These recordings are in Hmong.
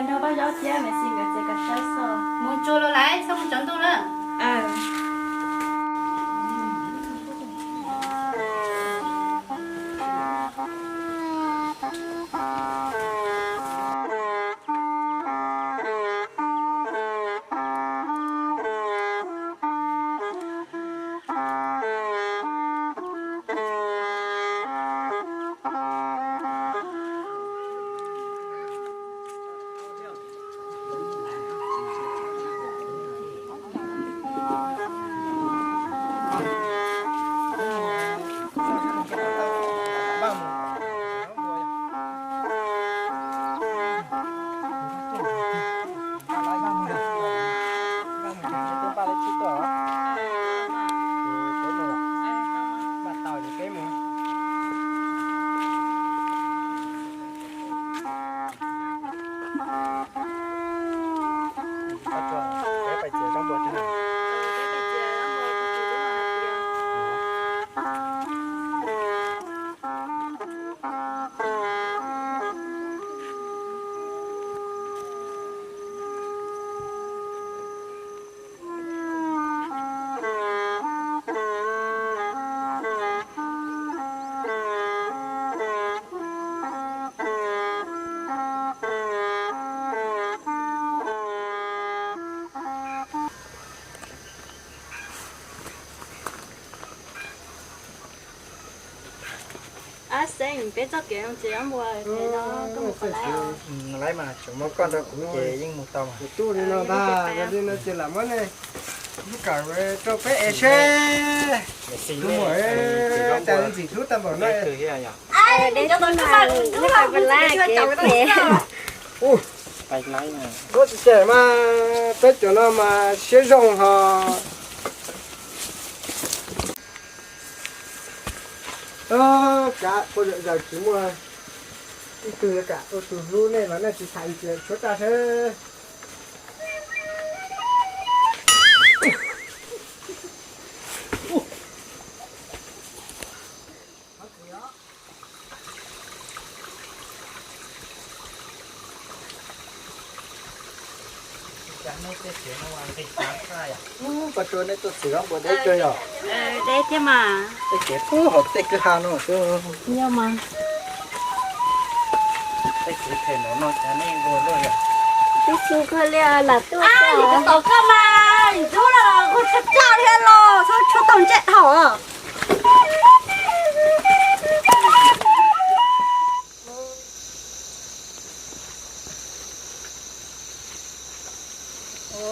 Nrog Paj Zaub thiab Maiv Xis nkawd txiav kav saib xwb. Mus tsuag los lawm, txhob mus tsaus ntuj na. Ab xeeb, peb txoj kev zoo ces ob npua, koj mus qhov laiv os. Laiv mas, tseem muab koj nrog kuv ces yeej mus tau mas. Kuv tuaj li no ntag, yog li no ces lam muab nej lub kawm rau peb es seb tus muam cas ntxim hlub tag npaum no. Ntxuav tsis tseg mas peb cov no mas siab zoo ho. Kav ua zom zaws tsis muaj ib tug yuav kam ua tus hlub nej los nej tsis tham ntxias tshuav tag seb. Pos Tsuas, nej tuaj txhim zaub npua deb kawg yom? Deb thiab mas. Tej kev puag hauv tej kwj ha no xwb. Yog mas. Tej kev phem npaum no cas nej npua luaj yom? Twb xyoo kawg li lam tuaj. Tos koj mas, ntub los kuj tsa tsa thiab los txhob tshuav tau ntsej dhau.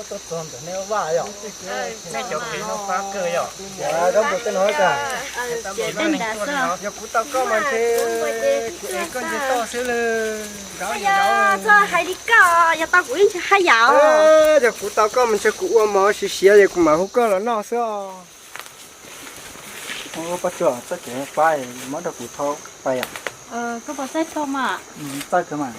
Tuaj txog ntawm nej vaj yom? Nej cov kev no fab kawg yom? Zaub npua tej no cas? Yog kuv tau koj mas ntshe kuv ev koj ntshe toj xwb lawm. Txhob hais li koj, yog tau kuv yeej tsis haj yam. Yog kuv tau koj mas ntshe kuv ua mov siav siav es kuv mam hu koj los noj xwb os. Pos Tsuas, txoj kev pab muab rau kuv thau pais yom? Koj puas txawj thau mas? Txawj kawg mas.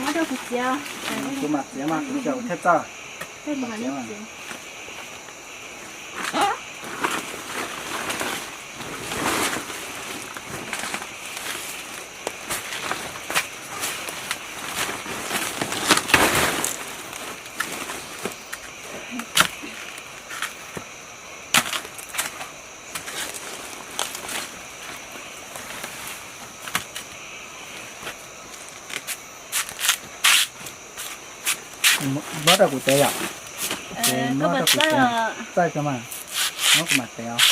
Muab rau kuv txiav. Kuv mam txiav mas, kuv xyaum thiaj txawj. Muab rau kuv tev yom? Txawj kawg mas, muab kuv mam tev os.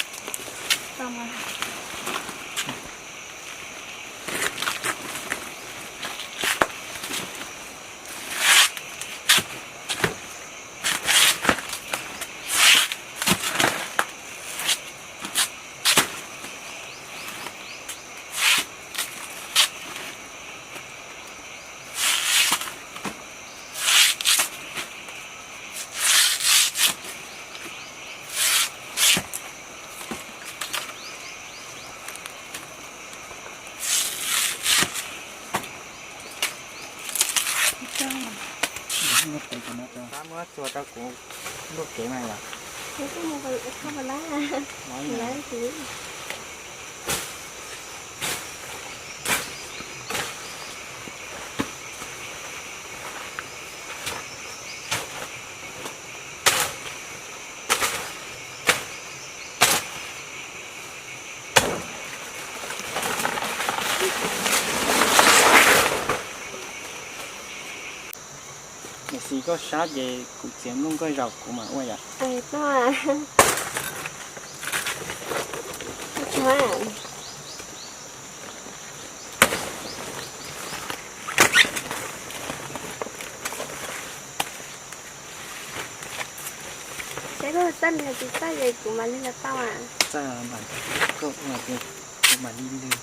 Muab txuas rau kuv lub kev mas yom. Niam txiv, koj sab ces kuv txiav nplooj koj zaum kuv mam ua yom. Saib koj txawj li tsis txawj ces kuv mam li los tau. Txawj mas, koj ua ces kuv mam li lwg.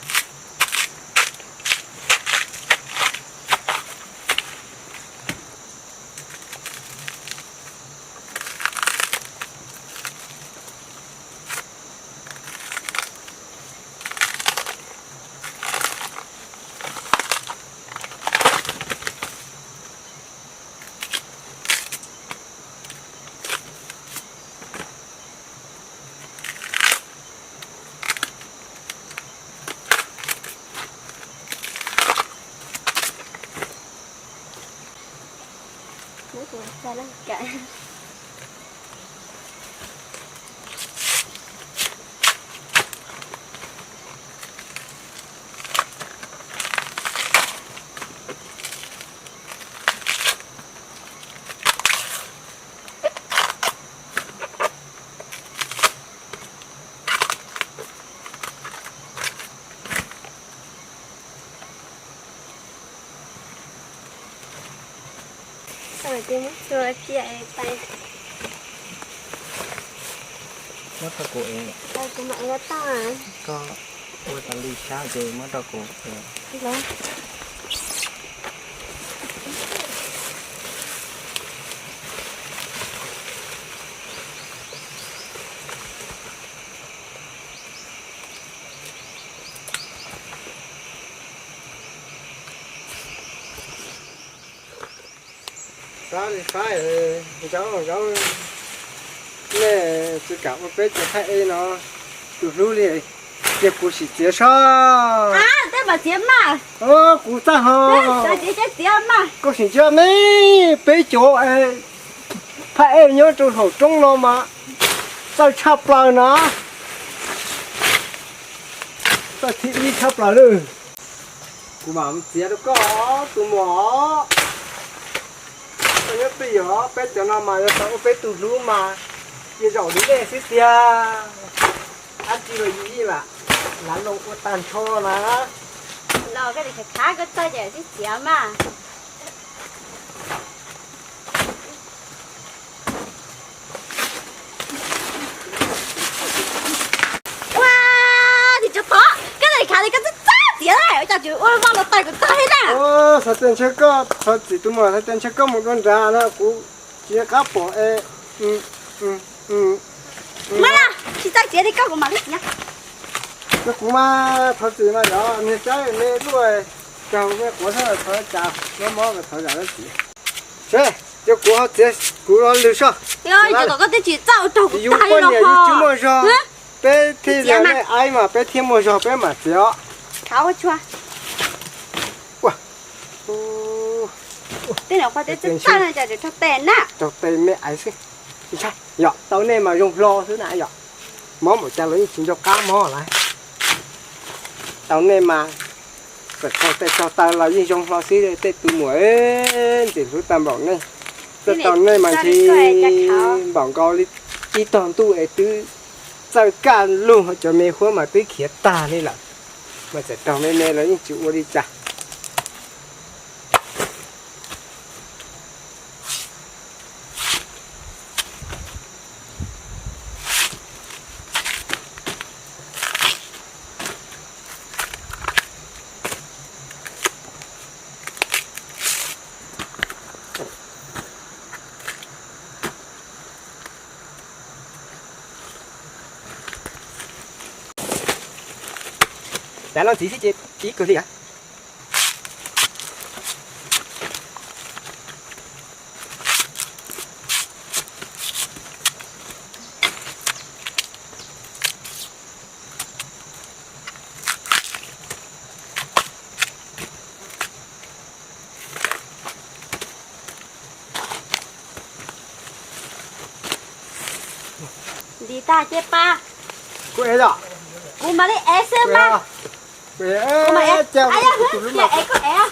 Muab rau kuv es. Koj ua tas li sab ces muab rau kuv es. Sab li sab, zaub zaub, nej tsis kam ua peb cov thaij ej no tus hlub li, cia kuv sim txiav sob. Kuv txawj ho. Koj sim txiav me, peb cov thaij ej nyob rau saum roob no mas txawj tshaj plaws na. Txawj thib ib tshaj plaws lawm. Kuv mam txiav rau koj tus muam. Koj nyob twj ywm, peb cov no mas yog tau ua peb tus hlub mas cia zaum li nej xwb tiag. Dab tsi los yim yij mas lav loo ua tag nrho na. Los koj tsis khav koj txawj ces tib txiav mas. Ua, tsis tsuas tod, koj txawj khav li koj txawj txawj txiav na, ua cas tsis ua vaj los tais kuv tag li na. Xav tias ntshe koj thov txim tus muam, xav tias ntshe koj mus dua nrad no kuv tsis nco qab pom es. Muab na, tsis txawj txiav li koj kuv mam li txiav. Koj kuv mas thov txim mas yog niag saib me luj, raug me quav xwb thov cas mob mob thov zam lub txim. Seb, cia kuv ho txiav, kuv ho lwg soj. Yog cov kom koj twb tsis txawj ua raug kuv tag li no ho. Yus poj niam yus tsis muaj zog, peb thiaj li nej aib mas peb thiaj muaj zog peb mam txiav os. Khav ua tshua. Ua, tej no qhov twb txawj txawj no cas tseem raug tes na. Raug tes me aiv xwb. Ntshai yom, tau nej mas zoo hlo xwb na yom. Mob npaum cas los yeej tsis nco qab mob lawm. Tau nej mas txawm raug tes raug taw los yeej zoo hlo xwb tej tus muam, ntxim hlub tag npaum nej. Txawj tau nej mas ntshe npaum nkaus li ib tog ntuj es twb txawj kaj lug, cov me huab mas twb khiav tag li lawm. Mas txawm raug me me los yeej tsis ua li cas. Cav no ntxiv xwb ces ib kawg li as. Dim tag ces pab. Kuv ev os. Kuv mam li ev xwb mas. Kuv ev, kuv mam ev. Cia kuv mam ev.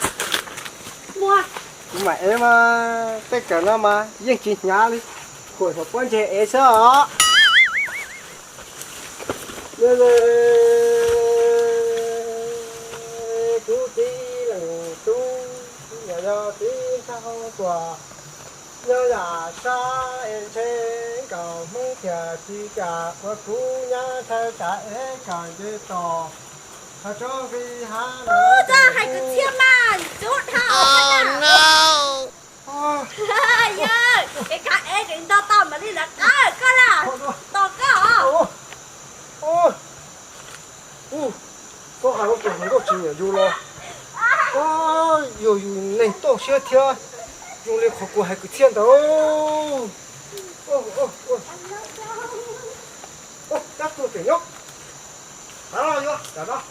Muaj. Kuv mam ev mas tej kawm no mas yeej tsis hnyav li. Khuam saum pob ntseg ev xwb os. Kuv txiv leej tub, yog txiv nrauj tuag, nyob yam sab es ntshe nkaus Hmoob thiaj tsis kam ua kuv nyab thawj tsam es kom nce tos. Qhov tsob nqi hav no txawj hais kwv txhiaj mas ntxub dhau. Yawg, es koj ev tseem nto tau mam li lawv qab koj lawm. Tos koj os. Ub, koj hais lus tias hluas nkauj tsis nyiam yus los, koj yog yus neeg toj siab thiab, zoo li qhov kuv hais kwv txhiaj ntawd. Tab tuag pem nyob. Rov los yuav, rov los.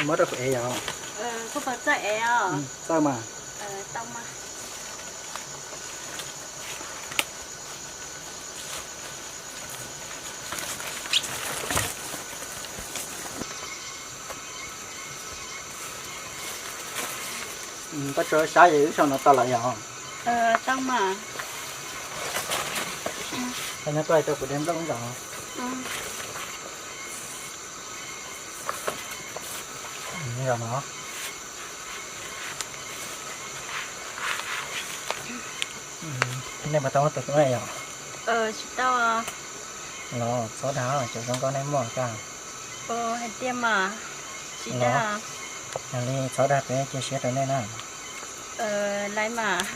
Muab rau kuv ev os. Koj puas txawj ev os? Txawj mas. Tau mas. Koj tsuas saib es wb sau no tau lawm yom? Tau mas. Koj nyob koj rau kuv de nplooj ib zaug. Zaum no. Nej puas tau muaj tus hlub ne yom? Tsis tau. Los txhob dag, cov zoo nkauj nej muaj kawg. Hais tiag mas, tsis dag. Yog li txhob dag, peb cia siab rau nej na. Lawv mas.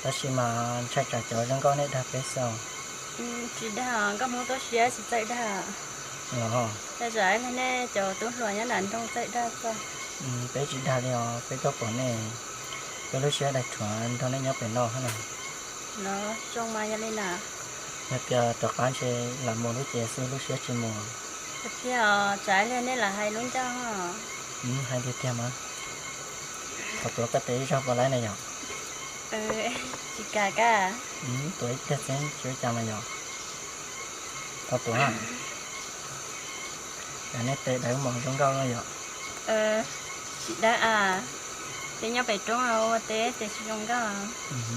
Tab sis mas ntshai tsam cov zoo nkauj nej dag peb xwb. Tsis dag, nkauj hmoob tuaj siab tsis txawj dag. Los. Txawm ib leeg nej cov tub hluas nyob nram nroog txawj dag xwb. Peb tsis dag li os, peb tuaj pom nej, peb lub siab daim rhuav nrog nej nyob pem no na. Los zoo mas yog li na. Yog tias rov qab ntshe lam mus lub cev xwb lub siab tsis mus. Tiag, tsam ib leeg nej lam hais lub ncauj. Hais tiag tiag mas. Thov tuav koj tes ib zaug puas laib na yom? Tsis kam kab. Tuav ib pliag xwb tsis ua cas mas yom. Thov tuav. Cas nej tes dawb mos zoo nkauj no yom? Tsis dawb a, ces nyob pem roob ua teb ces tsis zoo nkauj.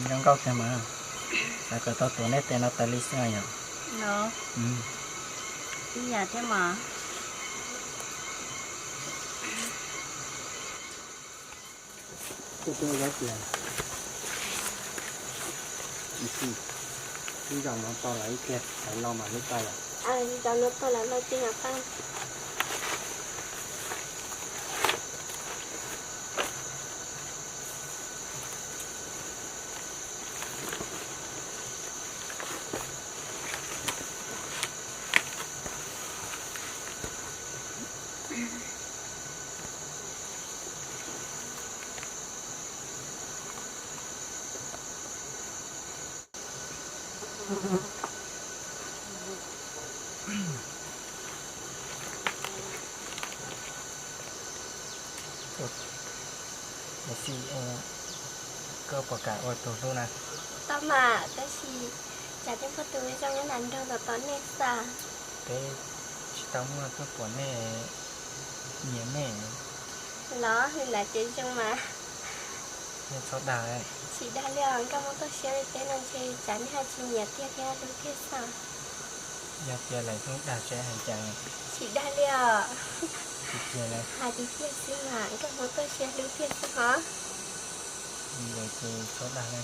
Zoo nkauj tiag mas. Xav kom tau tuav nej tes no tas li xwb yom. Ib yam thiab mas. Ib zaug no tau lawm ib pliag, hais no mas lub tau lawm. Zaum no tau lawm los ces yog tau. Tab sis koj puas kam ua tus hlub na? Tau mas, tab sis cas thiaj muaj tus zoo nyob nram nroog tom tom nej xwb. Peb tsis tau muaj tuaj pom nej, nyiam nej. Los, nws lam ces zoo mas. Nej txhob dag. Tsis dag li os, nkauj hmoob tuaj siab li peb no ntshe tsam nej ho tsis nyiam tiag thiab hlub tiag xwb. Yog tias lawv hlub dag seb hais cas. Tsis dag li os. Hais tiag tiag xwb mas, nkauj hmoob tuaj siab hlub tiag xwb hos. Ces txhob dag li.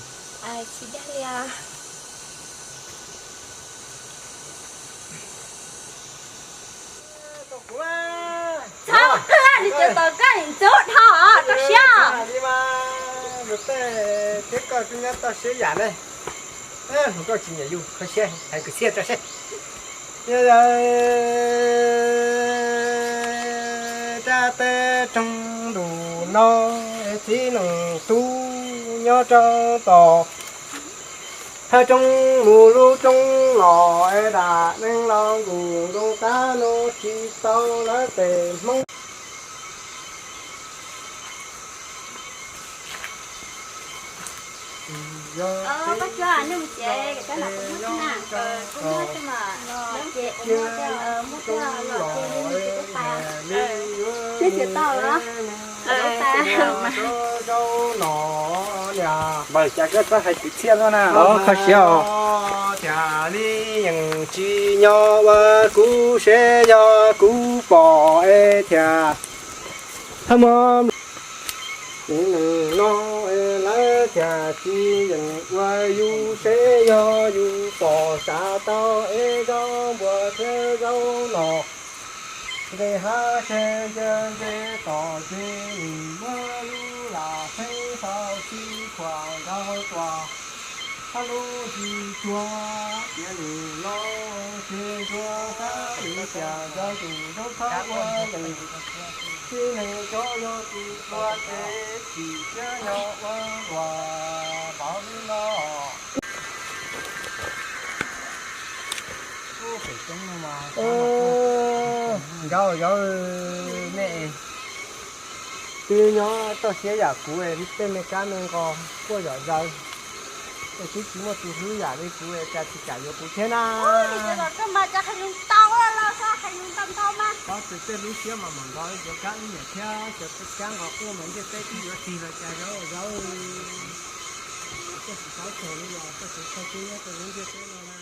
Tsis dag li os. Txhob kawg, nws cov tau koj ntxub dhau rau siab. Tej thiab koj twb nyob toj siab yam ne. Hluas nkauj tsis nyiam yus kho siab, hais kwv txhiaj rau seb. Yog yawg rab teb roog ntuj no, txiv neej tub nyob rau tom hav roob mus lub roob los, es dam neeg los nkus nkoos qab no tsis tau lawv tej Hmoob. Npawg, cas koj txawj hais kwv txhiaj no na? Kho siab os. Thiaj li yeej tsis nyob ua kuv seb yog kuv pom es thiaj thab mo no lawv thiaj tsis yeej ua yus seb yog yus pom sav tau es zaub npua thiab zaub no. Nqe hab seb nce nce tom tsev nws muab lub lam pheeb tau tsis khuam nraug tuaj. Hab lub tsis tuag tias nws los ces tuag hab nws cas nco ntsum zaub txhob ua leej. Tib neeg cov yog tus tuag ces tsis txawj nyob ua luaj npaum li no. Nkauj yauv, nej twb nyob toj siab yam kuv, tej me kab me nqos quaj yom zaws, es twb tsis muaj tus hlub yam li kuv, cas tsis kam yuav kuv thiab na. Koj mas cov hais lus ntau los hais lus ntau ntau mas. Qhov twg tej lub siab mas mam nto cov kab ib yam thiab cov kab nqos quaj mas ntiaj teb twb yuav tig los cas yauv zaws. Koj tsis paub txog li los koj tsis txhob twb nyob rau lub ntiaj teb no na.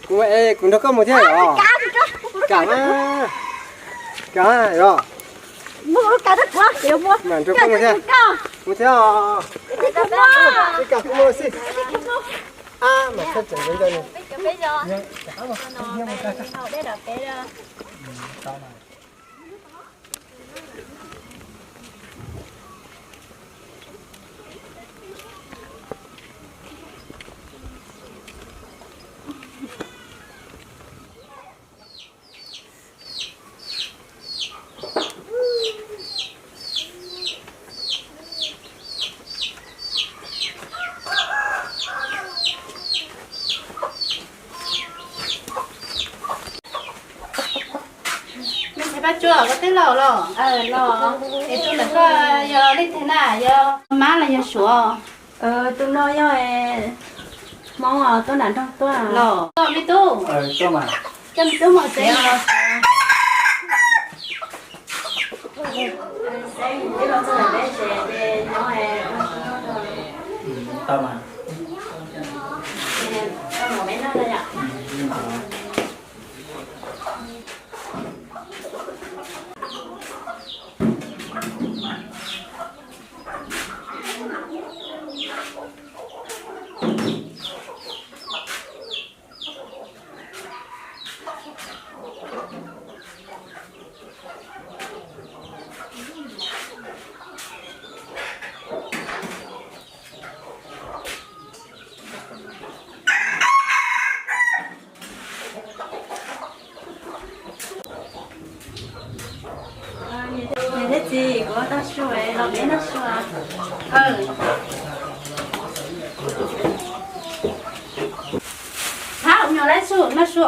Kuv, kuv nrog koj mus thiab yom? Kam, kam yom? Mam nrog koj mus thiab. Mus thiab os. Ib kam kuv mus xwb. Ab, mas thaj tseem nco nco nws. Me ntxhais Paj Tsuag, koj twb laus los? Los, es tus ntawm koj yog leej twg na, yog mab los yog suav? Tus no yog Hmoob tuaj nram nroog tuaj. Los, me tub, coj me tub mus tsev. Tau mas. Niam thiab txiv, kuv tau su los peb noj su. Hab, ua nyuag lab su noj su.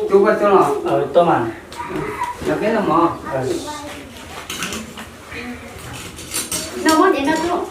Tub Paj Tsuag los? Tuaj mas. Los peb noj mov. Noj mov ces noj tub.